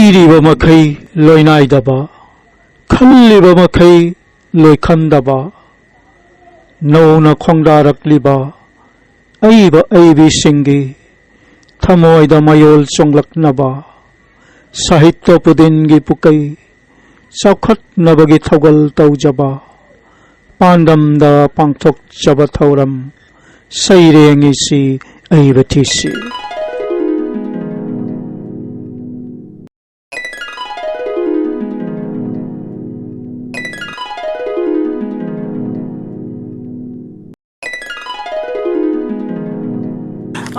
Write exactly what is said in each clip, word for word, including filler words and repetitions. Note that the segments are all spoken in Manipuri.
ꯏꯔꯤꯕ ꯃꯈꯩ ꯂꯣꯏꯅꯥꯏꯗꯕ, ꯈꯜꯂꯤꯕ ꯃꯈꯩ ꯂꯣꯏꯈꯝꯗꯕ, ꯅꯧꯅ ꯈꯣꯡꯗꯥꯔꯛꯂꯤꯕ ꯑꯏꯕ ꯑꯏꯕꯤꯁꯤꯡꯒꯤ ꯊꯃꯣꯏꯗ ꯃꯌꯣꯜ ꯆꯣꯡꯂꯛꯅꯕ, ꯁꯥꯍꯤꯇ꯭ꯌ ꯄꯨꯗꯤꯟꯒꯤ ꯄꯨꯀꯩ ꯆꯥꯎꯈꯠꯅꯕꯒꯤ ꯊꯧꯒꯜ ꯇꯧꯖꯕ, ꯄꯥꯟꯗꯝꯗ ꯄꯥꯡꯊꯣꯛꯆꯕ ꯊꯧꯔꯝ ꯁꯩꯔꯦꯡ ꯏꯁꯤ ꯑꯏꯕ ꯊꯤꯁꯤ꯫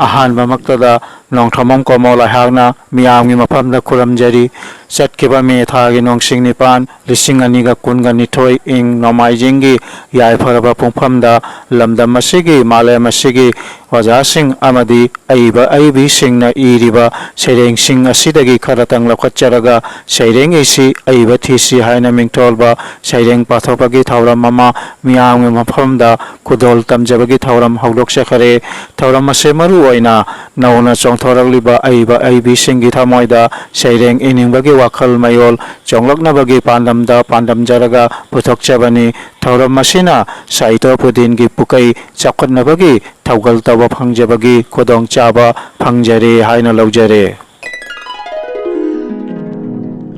ꯑꯍꯥꯟꯕꯃꯛꯇꯗ ꯅꯣꯡꯊ꯭ꯔꯃꯝ ꯀꯣꯃꯣꯜ ꯑꯩꯍꯥꯛꯅ ꯃꯤꯌꯥꯝꯒꯤ ꯃꯐꯝꯗ ꯈꯨꯔꯨꯝꯖꯔꯤ꯫ ꯆꯠꯈꯤꯕ ꯃꯦ ꯊꯥꯒꯤ ꯅꯣꯡꯁꯤꯡ ꯅꯤꯄꯥꯟ, ꯂꯤꯁꯤꯡ ꯑꯅꯤꯒ ꯀꯨꯟꯒ ꯅꯤꯊꯣꯏ, ꯏꯪ ꯅꯣꯡꯃꯥꯏꯖꯤꯡꯒꯤ ꯌꯥꯏꯐꯔꯕ ꯄꯨꯡꯐꯝꯗ ꯂꯝꯗꯝ ꯑꯁꯤꯒꯤ, ꯃꯥꯂꯦꯝ ꯑꯁꯤꯒꯤ ꯑꯣꯖꯥꯁꯤꯡ ꯑꯃꯗꯤ ꯑꯏꯕ ꯑꯏꯕꯤꯁꯤꯡꯅ ꯏꯔꯤꯕ ꯁꯩꯔꯦꯡꯁꯤꯡ ꯑꯁꯤꯗꯒꯤ ꯈꯔꯇꯪ ꯂꯧꯈꯠꯆꯔꯒ ꯁꯩꯔꯦꯡ ꯏꯁꯤ ꯑꯏꯕ ꯊꯤꯁꯤ ꯍꯥꯏꯅ ꯃꯤꯡꯊꯣꯜꯕ ꯁꯩꯔꯦꯡ ꯄꯥꯊꯣꯛꯄꯒꯤ ꯊꯧꯔꯝ ꯑꯃ ꯃꯤꯌꯥꯝꯒꯤ ꯃꯐꯝꯗ ꯈꯨꯗꯣꯜ ꯇꯝꯖꯕꯒꯤ ꯊꯧꯔꯝ ꯍꯧꯗꯣꯛꯆꯈꯔꯦ꯫ ꯊꯧꯔꯝ ꯑꯁꯤ ꯃꯔꯨ ꯑꯣꯏꯅ ꯅꯧꯅ ꯆꯣꯡꯊꯣꯔꯛꯂꯤꯕ ꯑꯏꯕ ꯑꯏꯕꯤꯁꯤꯡꯒꯤ ꯊꯃꯣꯏꯗ ꯁꯩꯔꯦꯡ ꯏꯅꯤꯡꯕꯒꯤ ꯋꯥꯈꯜ ꯃꯌꯣꯜ ꯆꯣꯡꯂꯛꯅꯕꯒꯤ ꯄꯥꯟꯗꯝꯗ ꯄꯥꯟꯗꯝꯖꯔꯒ ꯄꯨꯊꯣꯛꯆꯕꯅꯤ꯫ ꯊꯧꯔꯝ ꯑꯁꯤꯅ ꯁꯥꯍꯤꯇ꯭ꯌ ꯄꯨꯗꯤꯟꯒꯤ ꯄꯨꯀꯩ ꯆꯥꯎꯈꯠꯅꯕꯒꯤ ꯊꯧꯒꯜ ꯇꯧꯕ ꯐꯪꯖꯕꯒꯤ ꯈꯨꯗꯣꯡꯆꯥꯕ ꯐꯪꯖꯔꯦ ꯍꯥꯏꯅ ꯂꯧꯖꯔꯦ꯫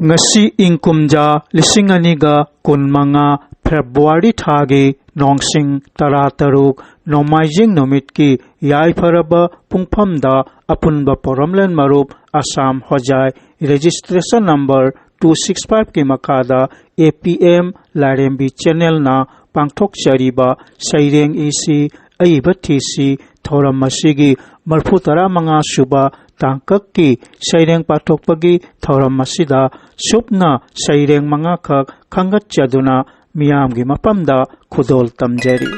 ꯉꯁꯤ ꯏꯪ ꯀꯨꯝꯖꯥ ꯂꯤꯁꯤꯡ ꯑꯅꯤꯒ ꯀꯨꯟꯃꯉꯥ ꯐꯦꯕ꯭ꯔꯨꯋꯥꯔꯤ ꯊꯥꯒꯤ ꯅꯣꯡꯁꯤꯡ ꯇꯔꯥꯇꯔꯨꯛ, ꯅꯣꯡꯃꯥꯏꯖꯤꯡ ꯅꯨꯃꯤꯠꯀꯤ ꯌꯥꯏꯐꯔꯕ ꯄꯨꯡꯐꯝꯗ ꯑꯄꯨꯟꯕ ꯄꯣꯔꯝꯂꯦꯟ ꯃꯔꯨꯞ ꯑꯁꯥꯝ ꯍꯣꯖꯥꯏ registration number two six five ꯀꯤ ꯃꯈꯥꯗ A P M ꯂꯥꯏꯔꯦꯝꯕꯤ channel ꯅ ꯄꯥꯡꯊꯣꯛꯆꯔꯤꯕ ꯁꯩꯔꯦꯡ ꯏꯁꯤ ꯑꯏꯕ ꯊꯤꯁꯤ ꯊꯧꯔꯝ ꯑꯁꯤꯒꯤ ꯃꯔꯐꯨ ꯇꯔꯥꯃꯉꯥ ꯁꯨꯕ ꯇꯥꯡꯀꯛꯀꯤ ꯁꯩꯔꯦꯡ ꯄꯥꯊꯣꯛꯄꯒꯤ ꯊꯧꯔꯝ ꯑꯁꯤꯗ ꯁꯨꯞꯅ ꯁꯩꯔꯦꯡ ꯃꯉꯥꯈꯛ ꯈꯟꯒꯠꯆꯗꯨꯅ ꯃꯤꯌꯥꯝꯒꯤ ꯃꯐꯝꯗ ꯈꯨꯗꯣꯜ ꯇꯝꯖꯔꯤ꯫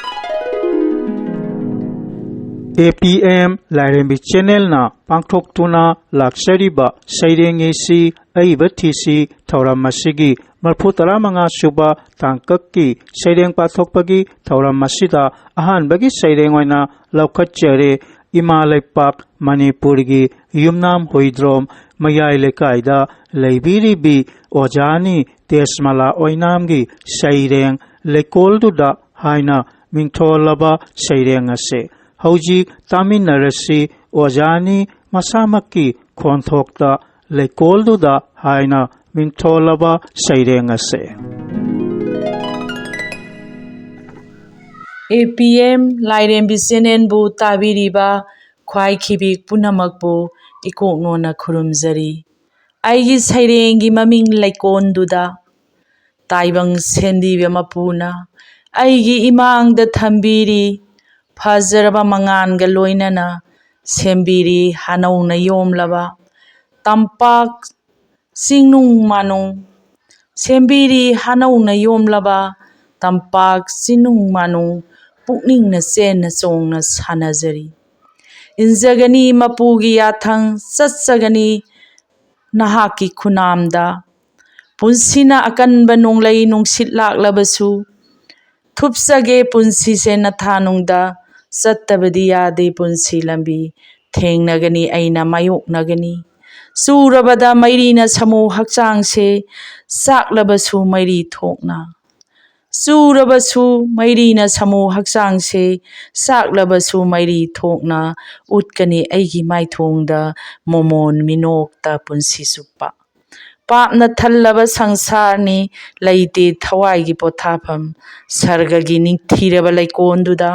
A P M ꯂꯥꯏꯔꯦꯝꯕꯤ channel ꯅ ꯄꯥꯡꯊꯣꯛꯇꯨꯅ ꯂꯥꯛꯆꯔꯤꯕ ꯁꯩꯔꯦꯡ ꯏꯁꯤ ꯑꯏꯕ ꯊꯤꯁꯤ ꯊꯧꯔꯝ ꯑꯁꯤꯒꯤ ꯃꯔꯐꯨ ꯇꯔꯥꯃꯉꯥ ꯁꯨꯕ ꯇꯥꯡꯀꯛꯀꯤ ꯁꯩꯔꯦꯡ ꯄꯥꯊꯣꯛꯄꯒꯤ ꯊꯧꯔꯝ ꯑꯁꯤꯗ ꯑꯍꯥꯟꯕꯒꯤ ꯁꯩꯔꯦꯡ ꯑꯣꯏꯅ ꯂꯧꯈꯠꯆꯔꯦ꯫ ꯏꯃꯥ ꯂꯩꯄꯥꯛ ꯃꯅꯤꯄꯨꯔꯒꯤ ꯌꯨꯝꯅꯥꯝ ꯍꯨꯏꯗ꯭ꯔꯣꯝ ꯃꯌꯥꯏ ꯂꯩꯀꯥꯏꯗ ꯂꯩꯕꯤꯔꯤꯕꯤ ꯑꯣꯖꯥꯅꯤ ꯇꯦꯖꯃꯂꯥ ꯑꯣꯏꯅꯥꯝꯒꯤ ꯁꯩꯔꯦꯡ ꯂꯩꯀꯣꯜꯗꯨꯗ ꯍꯥꯏꯅ ꯃꯤꯡꯊꯣꯜꯂꯕ ꯁꯩꯔꯦꯡ ꯑꯁꯦ ꯍꯧꯖꯤꯛ ꯇꯥꯃꯤꯟꯅꯔꯁꯤ꯫ ꯑꯣꯖꯥꯅꯤ ꯃꯁꯥꯃꯛꯀꯤ ꯈꯣꯟꯊꯣꯛꯇ ꯂꯩꯀꯣꯜꯗꯨꯗ ꯍꯥꯏꯅ ꯃꯤꯡꯊꯣꯜꯂꯕ ꯁꯩꯔꯦꯡ ꯑꯁꯦ꯫ ꯑꯦ ꯄꯤ ꯑꯦꯝ ꯂꯥꯏꯔꯦꯝꯕꯤ ꯆꯦꯅꯦꯜꯕꯨ ꯇꯥꯕꯤꯔꯤꯕ ꯈ꯭ꯋꯥꯏꯈꯤꯕꯤ ꯄꯨꯝꯅꯃꯛꯄꯨ ꯏꯀꯣꯛꯅꯣꯅ ꯈꯨꯔꯨꯝꯖꯔꯤ꯫ ꯑꯩꯒꯤ ꯁꯩꯔꯦꯡꯒꯤ ꯃꯃꯤꯡ ꯂꯩꯀꯣꯟꯗꯨꯗ꯫ ꯇꯥꯏꯕꯪ ꯁꯦꯝꯕꯤꯕ ꯃꯄꯨꯅ ꯑꯩꯒꯤ ꯏꯃꯥꯡꯗ ꯊꯝꯕꯤꯔꯤ꯫ ꯐꯖꯔꯕ ꯃꯉꯥꯟꯒ ꯂꯣꯏꯅꯅ ꯁꯦꯝꯕꯤꯔꯤ ꯍꯅꯧꯅ ꯌꯣꯝꯂꯕ ꯇꯝꯄꯥꯛ ꯆꯤꯡꯅꯨꯡ ꯃꯥꯅꯨꯡ꯫ ꯁꯦꯝꯕꯤꯔꯤ ꯍꯅꯧꯅ ꯌꯣꯝꯂꯕ ꯇꯝꯄꯥꯛ ꯆꯤꯡꯅꯨꯡ ꯃꯥꯅꯨꯡ꯫ ꯄꯨꯛꯅꯤꯡꯅ ꯆꯦꯟꯅ ꯆꯣꯡꯅ ꯁꯥꯟꯅꯖꯔꯤ꯫ ꯏꯟꯖꯒꯅꯤ ꯃꯄꯨꯒꯤ ꯌꯥꯊꯪ, ꯆꯠꯆꯒꯅꯤ ꯅꯍꯥꯛꯀꯤ ꯈꯨꯅꯥꯝꯗ꯫ ꯄꯨꯟꯁꯤꯅ ꯑꯀꯟꯕ ꯅꯣꯡꯂꯩ ꯅꯨꯡꯁꯤꯠ ꯂꯥꯛꯂꯕꯁꯨ, ꯊꯨꯞꯆꯒꯦ ꯄꯨꯟꯁꯤꯁꯦ ꯅꯊꯥꯅꯨꯡꯗ꯫ ꯆꯠꯇꯕꯗꯤ ꯌꯥꯗꯦ ꯄꯨꯟꯁꯤ ꯂꯝꯕꯤ꯫ ꯊꯦꯡꯅꯒꯅꯤ ꯑꯩꯅ ꯃꯥꯌꯣꯛꯅꯒꯅꯤ꯫ ꯆꯨꯔꯕꯗ ꯃꯩꯔꯤꯅ ꯁꯃꯨ ꯍꯛꯆꯥꯡꯁꯦ, ꯆꯥꯛꯂꯕꯁꯨ ꯃꯩꯔꯤ ꯊꯣꯛꯅ꯫ ꯆꯨꯔꯕꯁꯨ ꯃꯩꯔꯤꯅ ꯁꯃꯨ ꯍꯛꯆꯥꯡꯁꯦ, ꯆꯥꯛꯂꯕꯁꯨ ꯃꯩꯔꯤ ꯊꯣꯛꯅ꯫ ꯎꯠꯀꯅꯤ ꯑꯩꯒꯤ ꯃꯥꯏꯊꯣꯡꯗ ꯃꯣꯃꯣꯟ ꯃꯤꯅꯣꯛꯇ ꯄꯨꯟꯁꯤ ꯆꯨꯞꯄ꯫ ꯄꯥꯞꯅ ꯊꯜꯂꯕ ꯁꯪꯁꯥꯔꯅꯤ, ꯂꯩꯇꯦ ꯊꯋꯥꯏꯒꯤ ꯄꯣꯊꯥꯐꯝ꯫ ꯁꯔꯒꯒꯤ ꯅꯤꯡꯊꯤꯔꯕ ꯂꯩꯀꯣꯟꯗꯨꯗ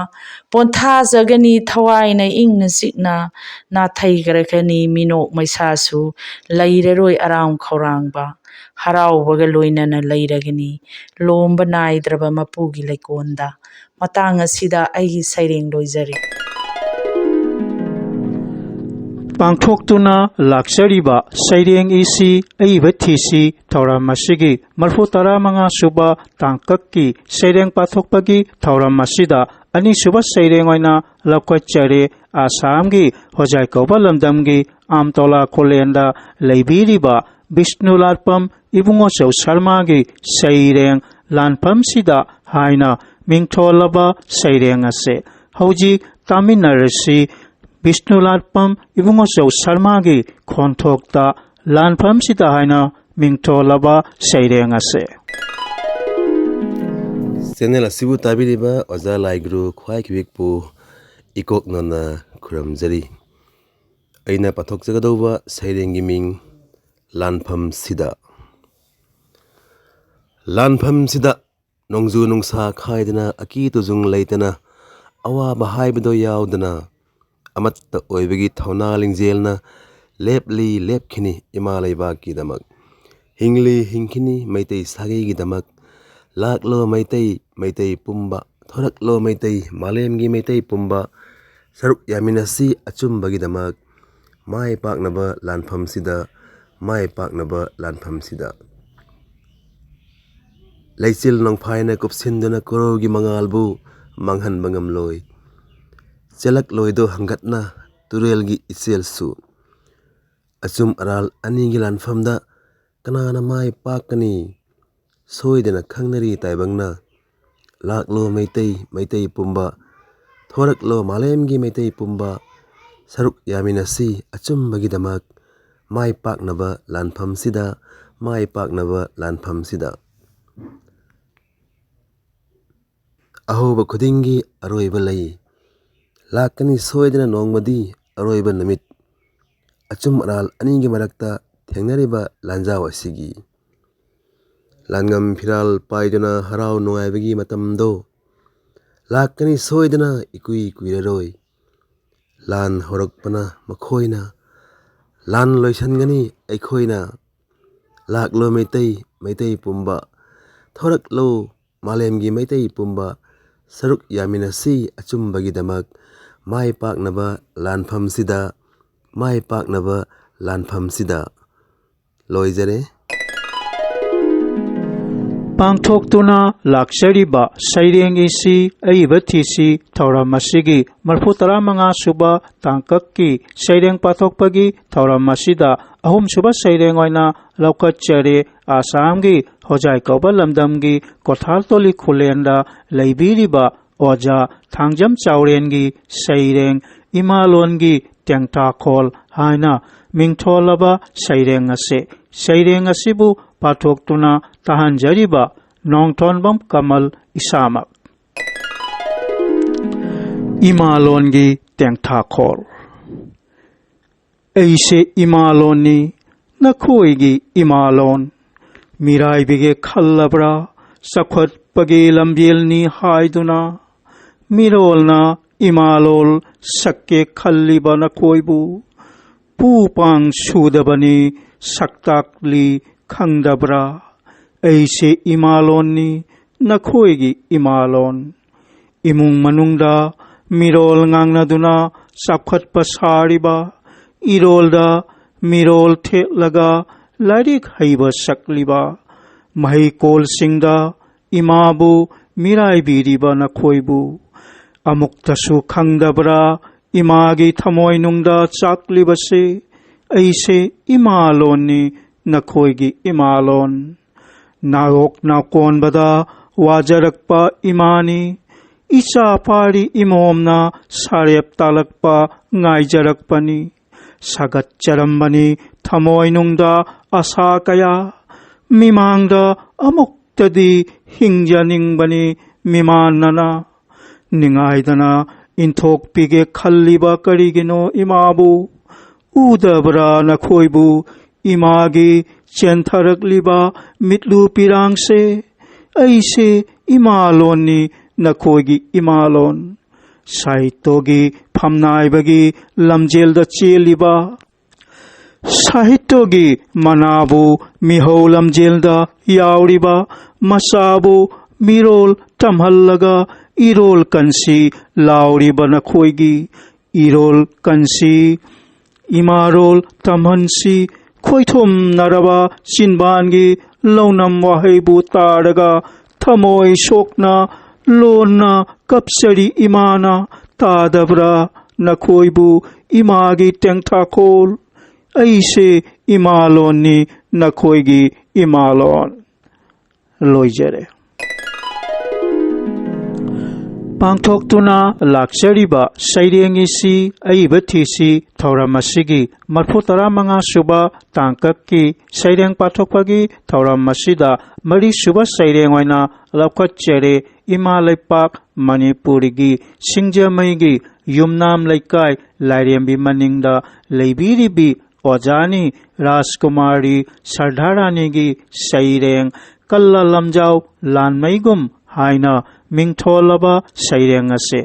ꯄꯣꯟꯊꯥꯖꯒꯅꯤ ꯊꯋꯥꯏꯅ ꯏꯪꯅ ꯆꯤꯛꯅ꯫ ꯅꯥꯊꯩꯈ꯭ꯔꯒꯅꯤ ꯃꯤꯅꯣꯛ ꯃꯩꯁꯥꯁꯨ, ꯂꯩꯔꯔꯣꯏ ꯑꯔꯥꯝ ꯈꯧꯔꯥꯡꯕ꯫ ꯍꯔꯥꯎꯕꯒ ꯂꯣꯏꯅꯅ ꯂꯩꯔꯒꯅꯤ ꯂꯣꯝꯕ ꯅꯥꯏꯗ꯭ꯔꯕ ꯃꯄꯨꯒꯤ ꯂꯩꯀꯣꯟꯗ꯫ ꯃꯇꯥꯡ ꯑꯁꯤꯗ ꯑꯩꯒꯤ ꯁꯩꯔꯦꯡ ꯂꯣꯏꯖꯔꯦ꯫ ꯄꯥꯡꯊꯣꯛꯇꯨꯅ ꯂꯥꯛꯆꯔꯤꯕ ꯁꯩꯔꯦꯡ ꯏꯁꯤ ꯑꯏꯕ ꯊꯤꯁꯤ ꯊꯧꯔꯝ ꯑꯁꯤꯒꯤ ꯃꯔꯐꯨ ꯇꯔꯥ ꯃꯉꯥ ꯁꯨꯕ ꯇꯥꯡꯀꯛꯀꯤ ꯁꯩꯔꯦꯡ ꯄꯥꯊꯣꯛꯄꯒꯤ ꯊꯧꯔꯝ ꯑꯁꯤꯗ ꯑꯅꯤꯁꯨꯕ ꯁꯩꯔꯦꯡ ꯑꯣꯏꯅ ꯂꯧꯈꯠꯆꯔꯦ꯫ ꯑꯁꯥꯝꯒꯤ ꯍꯣꯖꯥꯏ ꯀꯧꯕ ꯂꯝꯗꯝꯒꯤ ꯑꯥꯝꯇꯣꯂꯥ ꯈꯨꯂꯦꯟꯗ ꯂꯩꯕꯤꯔꯤꯕ ꯕꯤꯁꯅꯨ ꯂꯥꯠꯄꯝ ꯏꯕꯨꯡꯉꯣꯆꯧ ꯁꯔꯃꯥꯒꯤ ꯁꯩꯔꯦꯡ ꯂꯥꯟꯐꯝꯁꯤꯗ ꯍꯥꯏꯅ ꯃꯤꯡꯊꯣꯜꯂꯕ ꯁꯩꯔꯦꯡ ꯑꯁꯦ ꯍꯧꯖꯤꯛ ꯇꯥꯃꯤꯟꯅꯔꯁꯤ꯫ ꯕꯤꯁꯅꯨ ꯂꯥꯠꯄꯝ ꯏꯕꯨꯡꯉꯣꯆꯧ ꯁꯔꯃꯥꯒꯤ ꯈꯣꯟꯊꯣꯛꯇ ꯂꯥꯟꯐꯝꯁꯤꯗ ꯍꯥꯏꯅ ꯃꯤꯡꯊꯣꯜꯂꯕ ꯁꯩꯔꯦꯡ ꯑꯁꯦ꯫ ꯆꯦꯅꯦꯜ ꯑꯁꯤꯕꯨ ꯇꯥꯕꯤꯔꯤꯕ ꯑꯣꯖꯥ ꯂꯥꯏꯒꯨꯔꯨ ꯈ꯭ꯋꯥꯏꯈꯤꯕꯤꯛꯄꯨ ꯏꯀꯣꯛꯅꯅ ꯈꯨꯔꯨꯝꯖꯔꯤ꯫ ꯑꯩꯅ ꯄꯥꯊꯣꯛꯆꯒꯗꯧꯕ ꯁꯩꯔꯦꯡꯒꯤ ꯃꯤꯡ ꯂꯥꯟꯐꯝꯁꯤꯗ꯫ ꯂꯥꯟꯐꯝꯁꯤꯗ ꯅꯣꯡꯖꯨ ꯅꯨꯡꯁꯥ ꯈꯥꯏꯗꯅ, ꯑꯀꯤ ꯇꯨꯖꯨꯡ ꯂꯩꯇꯅ, ꯑꯋꯥꯕ ꯍꯥꯏꯕꯗꯣ ꯌꯥꯎꯗꯅ, ꯑꯃꯠꯇ ꯑꯣꯏꯕꯒꯤ ꯊꯧꯅꯥ ꯂꯤꯡꯖꯦꯜꯅ ꯂꯦꯞꯂꯤ ꯂꯦꯞꯈꯤꯅꯤ ꯏꯃꯥ ꯂꯩꯕꯥꯛꯀꯤꯗꯃꯛ꯫ ꯍꯤꯡꯂꯤ ꯍꯤꯡꯈꯤꯅꯤ ꯃꯩꯇꯩ ꯁꯥꯒꯩꯒꯤꯗꯃꯛ꯫ ꯂꯥꯛꯂꯣ ꯃꯩꯇꯩ, ꯃꯩꯇꯩ ꯄꯨꯝꯕ, ꯊꯣꯔꯛꯂꯣ ꯃꯩꯇꯩ, ꯃꯥꯂꯦꯝꯒꯤ ꯃꯩꯇꯩ ꯄꯨꯝꯕ, ꯁꯔꯨꯛ ꯌꯥꯃꯤꯟꯅꯁꯤ ꯑꯆꯨꯝꯕꯒꯤꯗꯃꯛ꯫ ꯃꯥꯏ ꯄꯥꯛꯅꯕ ꯂꯥꯟꯐꯝꯁꯤꯗ, ꯃꯥꯏ ꯄꯥꯛꯅꯕ ꯂꯥꯟꯐꯝꯁꯤꯗ꯫ ꯂꯩꯆꯤꯜ ꯅꯣꯡꯐꯥꯏꯅ ꯀꯨꯞꯁꯤꯟꯗꯨꯅ ꯀꯣꯔꯧꯒꯤ ꯃꯉꯥꯜꯕꯨ ꯃꯥꯡꯍꯟꯕ ꯉꯝꯂꯣꯏ꯫ ꯆꯦꯜꯂꯛꯂꯣꯏꯗꯣ ꯍꯪꯒꯠꯅ ꯇꯨꯔꯦꯜꯒꯤ ꯏꯆꯦꯜꯁꯨ꯫ ꯑꯆꯨꯝ ꯑꯔꯥꯜ ꯑꯅꯤꯒꯤ ꯂꯥꯟꯐꯝꯗ ꯀꯅꯥꯅ ꯃꯥꯏ ꯄꯥꯛꯀꯅꯤ? ꯁꯣꯏꯗꯅ ꯈꯪꯅꯔꯤ ꯇꯥꯏꯕꯪꯅ꯫ ꯂꯥꯛꯂꯣ ꯃꯩꯇꯩ, ꯃꯩꯇꯩ ꯄꯨꯝꯕ, ꯊꯣꯔꯛꯂꯣ ꯃꯥꯂꯦꯝꯒꯤ ꯃꯩꯇꯩ ꯄꯨꯝꯕ, ꯁꯔꯨꯛ ꯌꯥꯃꯤꯟꯅꯁꯤ ꯑꯆꯨꯝꯕꯒꯤꯗꯃꯛ꯫ ꯃꯥꯏ ꯄꯥꯛꯅꯕ ꯂꯥꯟꯐꯝꯁꯤꯗ, ꯃꯥꯏ ꯄꯥꯛꯅꯕ ꯂꯥꯟꯐꯝꯁꯤꯗ꯫ ꯑꯍꯧꯕ ꯈꯨꯗꯤꯡꯒꯤ ꯑꯔꯣꯏꯕ ꯂꯩ꯫ ꯂꯥꯛꯀꯅꯤ ꯁꯣꯏꯗꯅ ꯅꯣꯡꯃꯗꯤ ꯑꯔꯣꯏꯕ ꯅꯨꯃꯤꯠ꯫ ꯑꯆꯨꯝ ꯑꯔꯥꯜ ꯑꯅꯤꯒꯤ ꯃꯔꯛꯇ ꯊꯦꯡꯅꯔꯤꯕ ꯂꯥꯟꯖꯥꯎ ꯑꯁꯤꯒꯤ꯫ ꯂꯥꯟꯉꯝ ꯐꯤꯔꯥꯜ ꯄꯥꯏꯗꯨꯅ ꯍꯔꯥꯎ ꯅꯨꯡꯉꯥꯏꯕꯒꯤ ꯃꯇꯝꯗꯣ ꯂꯥꯛꯀꯅꯤ ꯁꯣꯏꯗꯅ ꯏꯀꯨꯏ ꯀꯨꯏꯔꯔꯣꯏ꯫ ꯂꯥꯟ ꯍꯧꯔꯛꯄꯅ ꯃꯈꯣꯏꯅ, ꯂꯥꯟ ꯂꯣꯏꯁꯤꯟꯒꯅꯤ ꯑꯩꯈꯣꯏꯅ꯫ ꯂꯥꯛꯂꯣ ꯃꯩꯇꯩ, ꯃꯩꯇꯩ ꯄꯨꯝꯕ, ꯊꯣꯔꯛꯂꯣ ꯃꯥꯂꯦꯝꯒꯤ ꯃꯩꯇꯩ ꯄꯨꯝꯕ, ꯁꯔꯨꯛ ꯌꯥꯃꯤꯟꯅꯁꯤ ꯑꯆꯨꯝꯕꯒꯤꯗꯃꯛ꯫ ꯃꯥꯏ ꯄꯥꯛꯅꯕ ꯂꯥꯟꯐꯝꯁꯤꯗ, ꯃꯥꯏ ꯄꯥꯛꯅꯕ ꯂꯥꯟꯐꯝꯁꯤꯗ꯫ ꯂꯣꯏꯖꯔꯦ꯫ ꯄꯥꯡꯊꯣꯛꯇꯨꯅ ꯂꯥꯛꯆꯔꯤꯕ ꯁꯩꯔꯦꯡ ꯏꯁꯤ ꯑꯏꯕ ꯊꯤꯁꯤ ꯊꯧꯔꯝ ꯑꯁꯤꯒꯤ ꯃꯔꯤꯐꯨ ꯇꯔꯥꯃꯉꯥ ꯁꯨꯕ ꯇꯥꯡꯀꯛꯀꯤ ꯁꯩꯔꯦꯡ ꯄꯥꯊꯣꯛꯄꯒꯤ ꯊꯧꯔꯝ ꯑꯁꯤꯗ ꯑꯍꯨꯝꯁꯨꯕ ꯁꯩꯔꯦꯡ ꯑꯣꯏꯅ ꯂꯧꯈꯠꯆꯔꯦ꯫ ꯑꯁꯥꯝꯒꯤ ꯍꯣꯖꯥꯏ ꯀꯧꯕ ꯂꯝꯗꯝꯒꯤ ꯀꯣꯊꯥꯜꯇꯣꯂꯤ ꯈꯨꯂꯦꯟꯗ ꯂꯩꯕꯤꯔꯤꯕ ꯑꯣꯖꯥ ꯊꯥꯡꯖꯝ ꯆꯥꯎꯔꯦꯟꯒꯤ ꯁꯩꯔꯦꯡ ꯏꯃꯥꯂꯣꯟꯒꯤ ꯇꯦꯡꯊꯥꯈꯣꯜ ꯍꯥꯏꯅ ꯃꯤꯡꯊꯣꯜꯂꯕ ꯁꯩꯔꯦꯡ ꯑꯁꯤ, ꯁꯩꯔꯦꯡ ꯑꯁꯤꯕꯨ ꯄꯥꯊꯣꯛꯇꯨꯅ ꯇꯥꯍꯟꯖꯔꯤꯕ ꯅꯣꯡꯊꯣꯟꯕꯝ ꯀꯃꯜ ꯏꯁꯥꯃꯛ꯫ ꯏꯃꯥꯂꯣꯟꯒꯤ ꯇꯦꯡꯊꯥꯈꯣꯜ꯫ ꯑꯩꯁꯦ ꯏꯃꯥꯂꯣꯟꯅꯤ, ꯅꯈꯣꯏꯒꯤ ꯏꯃꯥꯂꯣꯟ꯫ ꯃꯤꯔꯥꯏꯕꯤꯒꯦ ꯈꯜꯂꯕ꯭ꯔꯥ? ꯆꯥꯎꯈꯠꯄꯒꯤ ꯂꯝꯕꯦꯜꯅꯤ ꯍꯥꯏꯗꯨꯅ ꯃꯤꯔꯣꯜꯅ ꯏꯃꯥꯂꯣꯜ ꯁꯛꯀꯦ ꯈꯜꯂꯤꯕ ꯅꯈꯣꯏꯕꯨ ꯄꯨ ꯄꯥꯡ ꯁꯨꯗꯕꯅꯤ, ꯁꯛꯇꯥꯛꯂꯤ ꯈꯪꯗꯕ꯭ꯔꯥ? ꯑꯩꯁꯦ ꯏꯃꯥꯂꯣꯟꯅꯤ, ꯅꯈꯣꯏꯒꯤ ꯏꯃꯥꯂꯣꯟ꯫ ꯏꯃꯨꯡ ꯃꯅꯨꯡꯗ ꯃꯤꯔꯣꯜ ꯉꯥꯡꯅꯗꯨꯅ ꯆꯥꯎꯈꯠꯄ ꯁꯥꯔꯤꯕ, ꯏꯔꯣꯜꯗ ꯃꯤꯔꯣꯜ ꯊꯦꯠꯂꯒ ꯂꯥꯏꯔꯤꯛ ꯍꯩꯕ ꯁꯛꯂꯤꯕ, ꯃꯍꯩꯀꯣꯜꯁꯤꯡꯗ ꯏꯃꯥꯕꯨ ꯃꯤꯔꯥꯏꯕꯤꯔꯤꯕ ꯅꯈꯣꯏꯕꯨ ꯑꯃꯨꯛꯇꯁꯨ ꯈꯪꯗꯕ꯭ꯔꯥ? ꯏꯃꯥꯒꯤ ꯊꯃꯣꯏꯅꯨꯡꯗ ꯆꯥꯛꯂꯤꯕꯁꯦ꯫ ꯑꯩꯁꯦ ꯏꯃꯥꯂꯣꯟꯅꯤ, ꯅꯈꯣꯏꯒꯤ ꯏꯃꯥꯂꯣꯟ꯫ ꯅꯥꯔꯣꯛ ꯅꯥꯀꯣꯟꯕꯗ ꯋꯥꯖꯔꯛꯄ ꯏꯃꯥꯅꯤ꯫ ꯏꯆꯥ ꯄꯥꯔꯤ ꯏꯃꯣꯝꯅ ꯁꯥꯔꯦꯞ ꯇꯥꯜꯂꯛꯄ ꯉꯥꯏꯖꯔꯛꯄꯅꯤ꯫ ꯁꯥꯒꯠꯆꯔꯝꯕꯅꯤ ꯊꯃꯣꯏꯅꯨꯡꯗ ꯑꯁꯥ ꯀꯌꯥ꯫ ꯃꯤꯃꯥꯡꯗ ꯑꯃꯨꯛꯇꯗꯤ ꯍꯤꯡꯖꯅꯤꯡꯕꯅꯤ ꯃꯤꯃꯥꯟꯅꯅ꯫ ꯅꯤꯡꯉꯥꯏꯗꯅ ꯏꯟꯊꯣꯛꯄꯤꯒꯦ ꯈꯜꯂꯤꯕ ꯀꯔꯤꯒꯤꯅꯣ ꯏꯃꯥꯕꯨ? ꯎꯗꯕ꯭ꯔꯥ ꯅꯈꯣꯏꯕꯨ ꯏꯃꯥꯒꯤ ꯆꯦꯟꯊꯔꯛꯂꯤꯕ ꯃꯤꯠꯂꯨ ꯄꯤꯔꯥꯡꯁꯦ? ꯑꯩꯁꯦ ꯏꯃꯥꯂꯣꯟꯅꯤ, ꯅꯈꯣꯏꯒꯤ ꯏꯃꯥꯂꯣꯟ꯫ ꯁꯥꯍꯤꯇ꯭ꯌꯒꯤ ꯐꯝꯅꯥꯏꯕꯒꯤ ꯂꯝꯖꯦꯜꯗ ꯆꯦꯜꯂꯤꯕ, ꯁꯥꯍꯤꯇ꯭ꯌꯒꯤ ꯃꯅꯥꯕꯨ ꯃꯤꯍꯧ ꯂꯝꯖꯦꯜꯗ ꯌꯥꯎꯔꯤꯕ, ꯃꯆꯥꯕꯨ ꯃꯤꯔꯣꯜ ꯇꯝꯍꯜꯂꯒ ꯏꯔꯣꯜ ꯀꯟꯁꯤ ꯂꯥꯎꯔꯤꯕ ꯅꯈꯣꯏꯒꯤ ꯏꯔꯣꯜ ꯀꯟꯁꯤ, ꯏꯃꯥꯔꯣꯜ ꯇꯝꯍꯟꯁꯤ꯫ ꯈꯣꯏꯊꯨꯝꯅꯔꯕ ꯆꯤꯟꯕꯥꯟꯒꯤ ꯂꯧꯅꯝ ꯋꯥꯍꯩꯕꯨ ꯇꯥꯔꯒ ꯊꯃꯣꯏ ꯁꯣꯛꯅ ꯂꯣꯟꯅ ꯀꯞꯆꯔꯤ ꯏꯃꯥꯅ꯫ ꯇꯥꯗꯕ꯭ꯔꯥ ꯅꯈꯣꯏꯕꯨ ꯏꯃꯥꯒꯤ ꯇꯦꯡꯊꯥꯈꯣꯜ? ꯑꯩꯁꯦ ꯏꯃꯥꯂꯣꯟꯅꯤ, ꯅꯈꯣꯏꯒꯤ ꯏꯃꯥꯂꯣꯟ꯫ ꯂꯣꯏꯖꯔꯦ꯫ ꯄꯥꯡꯊꯣꯛꯇꯨꯅ ꯂꯥꯛꯆꯔꯤꯕ ꯁꯩꯔꯦꯡ ꯏꯁꯤ ꯑꯏꯕ ꯊꯤꯁꯤ ꯊꯧꯔꯝ ꯑꯁꯤꯒꯤ ꯃꯔꯤꯐꯨ ꯇꯔꯥ ꯃꯉꯥ ꯁꯨꯕ ꯇꯥꯡꯀꯛꯀꯤ ꯁꯩꯔꯦꯡ ꯄꯥꯊꯣꯛꯄꯒꯤ ꯊꯧꯔꯝ ꯑꯁꯤꯗ ꯃꯔꯤꯁꯨꯕ ꯁꯩꯔꯦꯡ ꯑꯣꯏꯅ ꯂꯧꯈꯠꯆꯔꯦ꯫ ꯏꯃꯥ ꯂꯩꯄꯥꯛ ꯃꯅꯤꯄꯨꯔꯒꯤ ꯁꯤꯡꯖꯃꯩꯒꯤ ꯌꯨꯝꯅꯥꯝ ꯂꯩꯀꯥꯏ ꯂꯥꯏꯔꯦꯝꯕꯤ ꯃꯅꯤꯡꯗ ꯂꯩꯕꯤꯔꯤꯕꯤ ꯑꯣꯖꯥꯅꯤ ꯔꯥꯖꯀꯨꯃꯥꯔꯤ ꯁꯔꯗꯥꯔꯥꯅꯤꯒꯤ ꯁꯩꯔꯦꯡ ꯀꯜꯂ ꯂꯝꯖꯥꯎ ꯂꯥꯟꯃꯩꯒꯨꯝ ꯍꯥꯏꯅ ꯃꯤꯡꯊꯣꯜꯂꯕ ꯁꯩꯔꯦꯡ ꯑꯁꯦ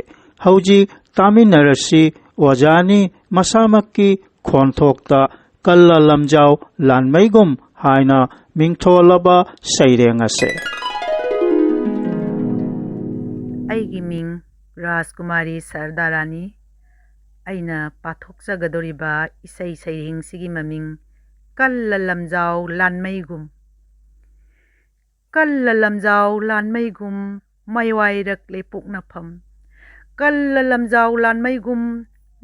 ꯍꯧꯖꯤꯛ ꯇꯥꯃꯤꯟꯅꯔꯁꯤ꯫ ꯑꯣꯖꯥꯅꯤ ꯃꯁꯥꯃꯛꯀꯤ ꯈꯣꯟꯊꯣꯛꯇ ꯀꯜꯂ ꯂꯝꯖꯥꯎ ꯂꯥꯟꯃꯩꯒꯨꯝ ꯍꯥꯏꯅ ꯃꯤꯡꯊꯣꯜꯂꯕ ꯁꯩꯔꯦꯡ ꯑꯁꯦ꯫ ꯑꯩꯒꯤ ꯃꯤꯡ ꯔꯥꯖꯀꯨꯃꯥꯔꯤ ꯁꯔꯗꯥꯔꯥꯅꯤ꯫ ꯑꯩꯅ ꯄꯥꯊꯣꯛꯆꯒꯗꯧꯔꯤꯕ ꯏꯁꯩ ꯁꯩꯔꯦꯡꯁꯤꯒꯤ ꯃꯃꯤꯡ ꯀꯜꯂ ꯂꯝꯖꯥꯎ ꯂꯥꯟꯃꯩꯒꯨꯝ꯫ ꯀꯜꯂ ꯂꯝꯖꯥꯎ ꯂꯥꯟꯃꯩꯒꯨꯝ ꯃꯥꯏꯋꯥꯏꯔꯛꯂꯦ ꯄꯣꯛꯅꯐꯝ꯫ ꯀꯜꯂ ꯂꯝꯖꯥꯎ ꯂꯥꯟꯃꯩꯒꯨꯝ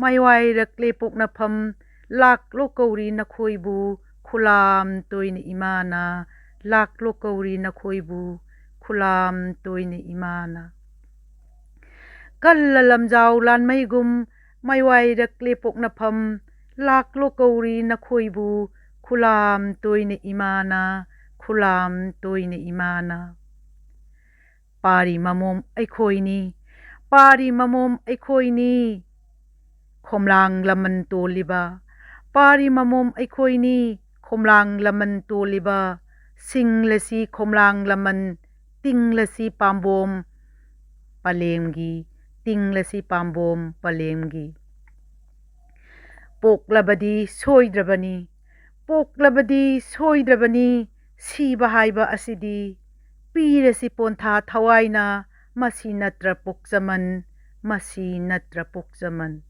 ꯃꯥꯏꯋꯥꯏꯔꯛꯂꯦ ꯄꯣꯛꯅꯐꯝ꯫ ꯂꯥꯛꯂꯣ ꯀꯧꯔꯤ ꯅꯈꯣꯏꯕꯨ ꯈꯨꯂꯥꯝ ꯇꯣꯏꯅ ꯏꯃꯥꯅ꯫ ꯂꯥꯛꯂꯣ ꯀꯧꯔꯤ ꯅꯈꯣꯏꯕꯨ ꯈꯨꯂꯥꯝ ꯇꯣꯏꯅ ꯏꯃꯥꯅ꯫ ꯀꯜꯂ ꯂꯝꯖꯥꯎ ꯂꯥꯟꯃꯩꯒꯨꯝ ꯃꯥꯏꯋꯥꯏꯔꯛꯂꯦ ꯄꯣꯛꯅꯐꯝ꯫ ꯂꯥꯛꯂꯣ ꯀꯧꯔꯤ ꯅꯈꯣꯏꯕꯨ ꯈꯨꯂꯥꯝ ꯇꯣꯏꯅ ꯏꯃꯥꯅ꯫ ꯈꯨꯂꯥꯝ ꯇꯣꯏꯅ ꯏꯃꯥꯅ꯫ ꯄꯥꯔꯤ ꯃꯃꯣꯝ ꯑꯩꯈꯣꯏꯅꯤ꯫ ꯄꯥꯔꯤ ꯃꯃꯣꯝ ꯑꯩꯈꯣꯏꯅꯤ꯫ ꯈꯣꯝꯂꯥꯡ ꯂꯃꯟ ꯇꯣꯜꯂꯤꯕ꯫ ꯄꯥꯔꯤ ꯃꯃꯣꯝ ꯑꯩꯈꯣꯏꯅꯤ꯫ ꯈꯣꯝꯂꯥꯡ ꯂꯃꯟ ꯇꯣꯜꯂꯤꯕ꯫ ꯁꯤꯡꯂꯁꯤ ꯈꯣꯝꯂꯥꯡ ꯂꯃꯟ꯫ ꯇꯤꯡꯂꯁꯤ ꯄꯥꯝꯕꯣꯝ ꯄꯂꯦꯝꯒꯤ꯫ ꯇꯤꯡꯂꯁꯤ ꯄꯥꯝꯕꯣꯝ ꯄꯂꯦꯝꯒꯤ꯫ ꯄꯣꯛꯂꯕꯗꯤ ꯁꯣꯏꯗ꯭ꯔꯕꯅꯤ꯫ ꯄꯣꯛꯂꯕꯗꯤ ꯁꯣꯏꯗ꯭ꯔꯕꯅꯤ꯫ ꯁꯤꯕ ꯍꯥꯏꯕ ꯑꯁꯤꯗꯤ꯫ ꯄꯤꯔꯁꯤ ꯄꯣꯟꯊꯥ ꯊꯋꯥꯏꯅ꯫ ꯃꯁꯤ ꯅꯠꯇ꯭ꯔ ꯄꯣꯛꯆꯃꯟ꯫ ꯃꯁꯤ ꯅꯠꯇ꯭ꯔ ꯄꯣꯛꯆꯃꯟ꯫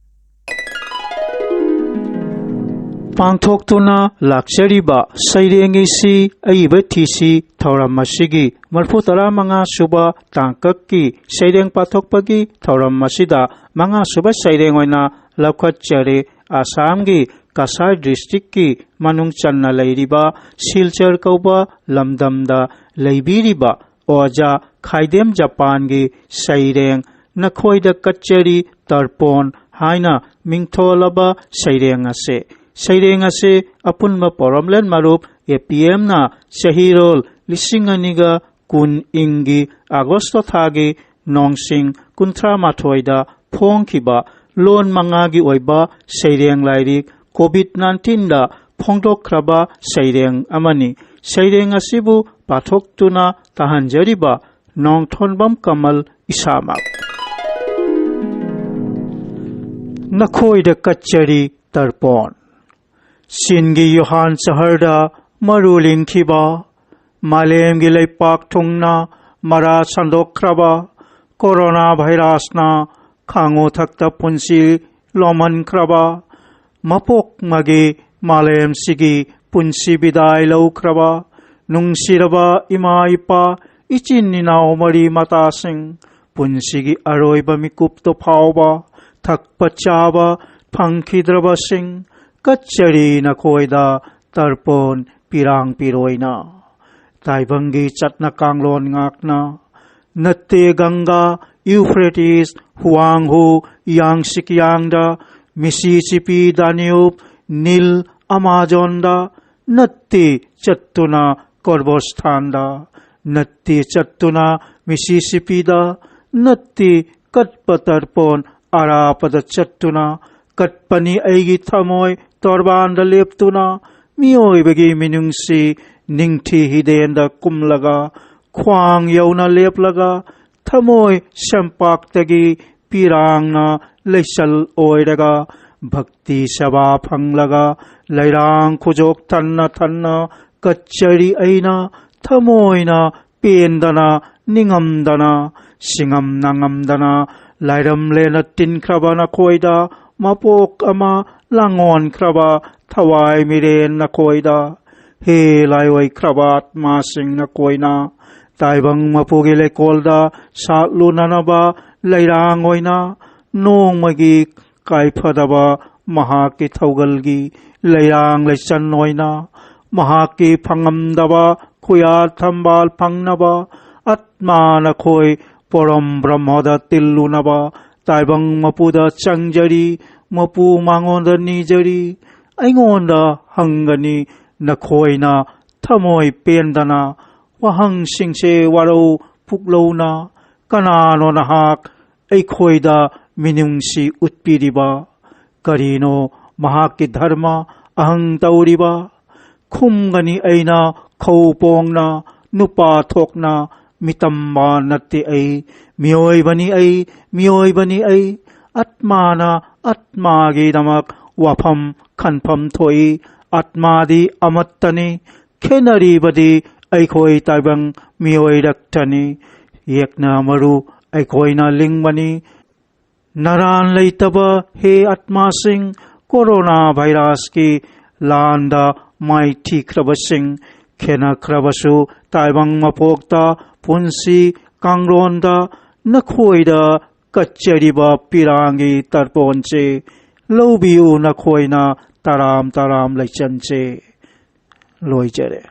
ꯄꯥꯡꯊꯣꯛꯇꯨꯅ ꯂꯥꯛꯆꯔꯤꯕ ꯁꯩꯔꯦꯡ ꯏꯁꯤ ꯑꯏꯕ ꯊꯤꯁꯤ ꯊꯧꯔꯝ ꯑꯁꯤꯒꯤ ꯃꯔꯤꯐꯨ ꯇꯔꯥ ꯃꯉꯥ ꯁꯨꯕ ꯇꯥꯡꯀꯛꯀꯤ ꯁꯩꯔꯦꯡ ꯄꯥꯊꯣꯛꯄꯒꯤ ꯊꯧꯔꯝ ꯑꯁꯤꯗ ꯃꯉꯥ ꯁꯨꯕ ꯁꯩꯔꯦꯡ ꯑꯣꯏꯅ ꯂꯧꯈꯠꯆꯔꯦ꯫ ꯑꯁꯥꯝꯒꯤ ꯀꯁꯥꯔ ꯗꯤꯁꯇ꯭ꯔꯤꯛꯀꯤ ꯃꯅꯨꯡ ꯆꯟꯅ ꯂꯩꯔꯤꯕ ꯁꯤꯜꯆꯔ ꯀꯧꯕ ꯂꯝꯗꯝꯗ ꯂꯩꯕꯤꯔꯤꯕ ꯑꯣꯖꯥ ꯈꯥꯏꯗꯦꯝ ꯖꯄꯥꯟꯒꯤ ꯁꯩꯔꯦꯡ ꯅꯈꯣꯏꯗ ꯀꯠꯆꯔꯤ ꯇꯔꯄꯣꯟ ꯍꯥꯏꯅ ꯃꯤꯡꯊꯣꯜꯂꯕ ꯁꯩꯔꯦꯡ ꯑꯁꯦ꯫ ꯁꯩꯔꯦꯡ ꯑꯁꯦ ꯑꯄꯨꯟꯕ ꯄꯣꯔꯝꯂꯦꯟ ꯃꯔꯨꯞ ꯑꯦ ꯄꯤ ꯑꯦꯝꯅ ꯆꯍꯤꯔꯣꯜ ꯂꯤꯁꯤꯡ ꯑꯅꯤꯒ ꯀꯨꯟ ꯏꯪꯒꯤ ꯑꯥꯒꯁꯇ ꯊꯥꯒꯤ ꯅꯣꯡꯁꯤꯡ ꯀꯨꯟꯊ꯭ꯔꯥ ꯃꯥꯊꯣꯏꯗ ꯐꯣꯡꯈꯤꯕ ꯂꯣꯟ ꯃꯉꯥꯒꯤ ꯑꯣꯏꯕ ꯁꯩꯔꯦꯡ ꯂꯥꯏꯔꯤꯛ ꯀꯣꯚꯤꯗ ꯅꯥꯏꯟꯇꯤꯟꯗ ꯐꯣꯡꯗꯣꯛꯈ꯭ꯔꯕ ꯁꯩꯔꯦꯡ ꯑꯃꯅꯤ꯫ ꯁꯩꯔꯦꯡ ꯑꯁꯤꯕꯨ ꯄꯥꯊꯣꯛꯇꯨꯅ ꯇꯥꯍꯟꯖꯔꯤꯕ ꯅꯣꯡꯊꯣꯟꯕꯝ ꯀꯃꯜ ꯏꯁꯥꯃꯛ꯫ ꯅꯈꯣꯏꯗ ꯀꯠꯆꯔꯤ ꯇꯔꯄꯣꯟ꯫ ꯆꯤꯟꯒꯤ ꯌꯨꯍꯥꯟ ꯁꯍꯔꯗ ꯃꯔꯨ ꯂꯤꯡꯈꯤꯕ, ꯃꯥꯂꯦꯝꯒꯤ ꯂꯩꯄꯥꯛ ꯊꯨꯡꯅ ꯃꯔꯥ ꯁꯟꯗꯣꯛꯈ꯭ꯔꯕ, ꯀꯣꯔꯣꯅꯥ ꯚꯥꯏꯔꯁꯅ ꯈꯥꯉꯨ ꯊꯛꯇ ꯄꯨꯟꯁꯤ ꯂꯣꯝꯍꯟꯈ꯭ꯔꯕ, ꯃꯄꯣꯛꯃꯒꯤ ꯃꯥꯂꯦꯝꯁꯤꯒꯤ ꯄꯨꯟꯁꯤ ꯕꯤꯗꯥꯏ ꯂꯧꯈ꯭ꯔꯕ, ꯅꯨꯡꯁꯤꯔꯕ ꯏꯃꯥ ꯏꯄꯥ, ꯏꯆꯤꯟ ꯏꯅꯥꯎ ꯃꯔꯤ ꯃꯇꯥꯁꯤꯡ, ꯄꯨꯟꯁꯤꯒꯤ ꯑꯔꯣꯏꯕ ꯃꯤꯀꯨꯞꯇꯨ ꯐꯥꯎꯕ ꯊꯛꯄ ꯆꯥꯕ ꯐꯪꯈꯤꯗ꯭ꯔꯕꯁꯤꯡ, ꯀꯠꯆꯔꯤ ꯅꯈꯣꯏꯗ ꯇꯔꯄꯣꯟ ꯄꯤꯔꯥꯡ ꯄꯤꯔꯣꯏꯅ꯫ ꯇꯥꯏꯕꯪꯒꯤ ꯆꯠꯅ ꯀꯥꯡꯂꯣꯟ ꯉꯥꯛꯅ, ꯅꯠꯇꯦ ꯒꯪꯒꯥ, ꯏꯎꯐ꯭ꯔꯦꯇꯤꯁ, ꯍꯨꯋꯥꯡꯍꯨ, ꯌꯥꯡꯁꯤꯛ ꯌꯥꯡꯗ, ꯃꯤꯁꯤꯁꯤꯄꯤ, ꯗꯥꯅꯤꯌꯨꯕ, ꯅꯤꯜ, ꯑꯃꯥꯖꯣꯟꯗ, ꯅꯠꯇꯦ ꯆꯠꯇꯨꯅ ꯀꯣꯔꯕꯣꯁꯊꯥꯟꯗ, ꯅꯠꯇꯦ ꯆꯠꯇꯨꯅ ꯃꯤꯁꯤꯁꯤꯄꯤꯗ, ꯅꯠꯇꯦ ꯀꯠꯄ ꯇꯔꯄꯣꯟ ꯑꯔꯥꯞꯄꯗ ꯆꯠꯇꯨꯅ ꯀꯠꯄꯅꯤ ꯑꯩꯒꯤ ꯊꯃꯣꯏ ꯇꯣꯔꯕꯥꯟꯗ ꯂꯦꯞꯇꯨꯅ, ꯃꯤꯑꯣꯏꯕꯒꯤ ꯃꯤꯅꯨꯡꯁꯤ ꯅꯤꯡꯊꯤ ꯍꯤꯗꯦꯟꯗ ꯀꯨꯝꯂꯒ, ꯈ꯭ꯋꯥꯡ ꯌꯧꯅ ꯂꯦꯞꯂꯒ, ꯊꯃꯣꯏ ꯁꯦꯝꯄꯥꯛꯇꯒꯤ ꯄꯤꯔꯥꯡꯅ ꯂꯩꯆꯜ ꯑꯣꯏꯔꯒ, ꯚꯛꯇꯤ ꯁꯦꯕꯥ ꯐꯪꯂꯒ, ꯂꯩꯔꯥꯡ ꯈꯨꯖꯣꯛ ꯊꯟꯅ ꯊꯟꯅ ꯀꯠꯆꯔꯤ ꯑꯩꯅ, ꯊꯃꯣꯏꯅ ꯄꯦꯟꯗꯅ, ꯅꯤꯡꯉꯝꯗꯅ, ꯁꯤꯡꯉꯝꯅ ꯉꯝꯗꯅ, ꯂꯥꯏꯔꯝꯂꯦꯅ ꯇꯤꯟꯈ꯭ꯔꯕ ꯅꯈꯣꯏꯗ, ꯃꯄꯣꯛ ꯑꯃ ꯂꯥꯡꯉꯣꯟꯈ꯭ꯔꯕ ꯊꯋꯥꯏ ꯃꯤꯔꯦꯟ ꯅꯈꯣꯏꯗ, ꯍꯦ ꯂꯥꯏꯑꯣꯏꯈ꯭ꯔꯕ ꯑꯥꯠꯃꯥꯁꯤꯡ ꯅꯈꯣꯏꯅ, ꯇꯥꯏꯕꯪ ꯃꯄꯨꯒꯤ ꯂꯩꯀꯣꯜꯗ ꯁꯥꯠꯂꯨꯅꯅꯕ ꯂꯩꯔꯥꯡ ꯑꯣꯏꯅ, ꯅꯣꯡꯃꯒꯤ ꯀꯥꯏꯐꯗꯕ ꯃꯍꯥꯛꯀꯤ ꯊꯧꯒꯜꯒꯤ ꯂꯩꯔꯥꯡ ꯂꯩꯆꯟ ꯑꯣꯏꯅ, ꯃꯍꯥꯛꯀꯤ ꯐꯪꯉꯝꯗꯕ ꯈꯨꯌꯥ ꯊꯝꯕꯥꯜ ꯐꯪꯅꯕ, ꯑꯥꯠꯃꯥ ꯅꯈꯣꯏ ꯄꯣꯔꯣꯝ ꯕ꯭ꯔꯍ꯭ꯃꯗ ꯇꯤꯜꯂꯨꯅꯕ ꯇꯥꯏꯕꯪ ꯃꯄꯨꯗ ꯆꯪꯖꯔꯤ, ꯃꯄꯨ ꯃꯉꯣꯟꯗ ꯅꯤꯖꯔꯤ꯫ ꯑꯩꯉꯣꯟꯗ ꯍꯪꯒꯅꯤ ꯅꯈꯣꯏꯅ ꯊꯃꯣꯏ ꯄꯦꯟꯗꯅ ꯋꯥꯍꯪꯁꯤꯡꯁꯦ ꯋꯥꯔꯧ ꯄꯨꯛꯂꯧꯅ꯫ ꯀꯅꯥꯅꯣ ꯅꯍꯥꯛ ꯑꯩꯈꯣꯏꯗ ꯃꯤꯅꯨꯡꯁꯤ ꯎꯠꯄꯤꯔꯤꯕ? ꯀꯔꯤꯅꯣ ꯃꯍꯥꯛꯀꯤ ꯙꯔꯃ ꯑꯍꯪ ꯇꯧꯔꯤꯕ? ꯈꯨꯝꯒꯅꯤ ꯑꯩꯅ ꯈꯧ ꯄꯣꯡꯅ, ꯅꯨꯄꯥ ꯊꯣꯛꯅ, ꯃꯤꯇꯝꯕ ꯅꯠꯇꯦ ꯑꯩ, ꯃꯤꯑꯣꯏꯕꯅꯤ ꯑꯩ, ꯃꯤꯑꯣꯏꯕꯅꯤ ꯑꯩ꯫ ꯑꯠꯃꯥꯅ ꯑꯠꯃꯥꯒꯤꯗꯃꯛ ꯋꯥꯐꯝ ꯈꯟꯐꯝ ꯊꯣꯛꯏ꯫ ꯑꯠꯃꯥꯗꯤ ꯑꯃꯠꯇꯅꯤ, ꯈꯦꯠꯅꯔꯤꯕꯗꯤ ꯑꯩꯈꯣꯏ ꯇꯥꯏꯕꯪ ꯃꯤꯑꯣꯏꯔꯛꯇꯅꯤ꯫ ꯌꯦꯛꯅ ꯃꯔꯨ ꯑꯩꯈꯣꯏꯅ ꯂꯤꯡꯕꯅꯤ꯫ ꯅꯔꯥꯟ ꯂꯩꯇꯕ ꯍꯦ ꯑꯠꯃꯥꯁꯤꯡ, ꯀꯣꯔꯣꯅꯥ ꯚꯥꯏꯔꯁꯀꯤ ꯂꯥꯟꯗ ꯃꯥꯏꯊꯤꯈ꯭ꯔꯕꯁꯤꯡ, ꯈꯦꯅꯈ꯭ꯔꯕꯁꯨ ꯇꯥꯏꯕꯪ ꯃꯄꯣꯛꯇ ꯄꯨꯟꯁꯤ ꯀꯥꯡꯂꯣꯟꯗ ꯅꯈꯣꯏꯗ ꯀꯠꯆꯔꯤꯕ ꯄꯤꯔꯥꯡꯒꯤ ꯇꯔꯄꯣꯟꯁꯦ ꯂꯧꯕꯤꯌꯨ, ꯅꯈꯣꯏꯅ ꯇꯔꯥꯝ ꯇꯔꯥꯝ ꯂꯩꯆꯟꯁꯦ꯫ ꯂꯣꯏꯖꯔꯦ꯫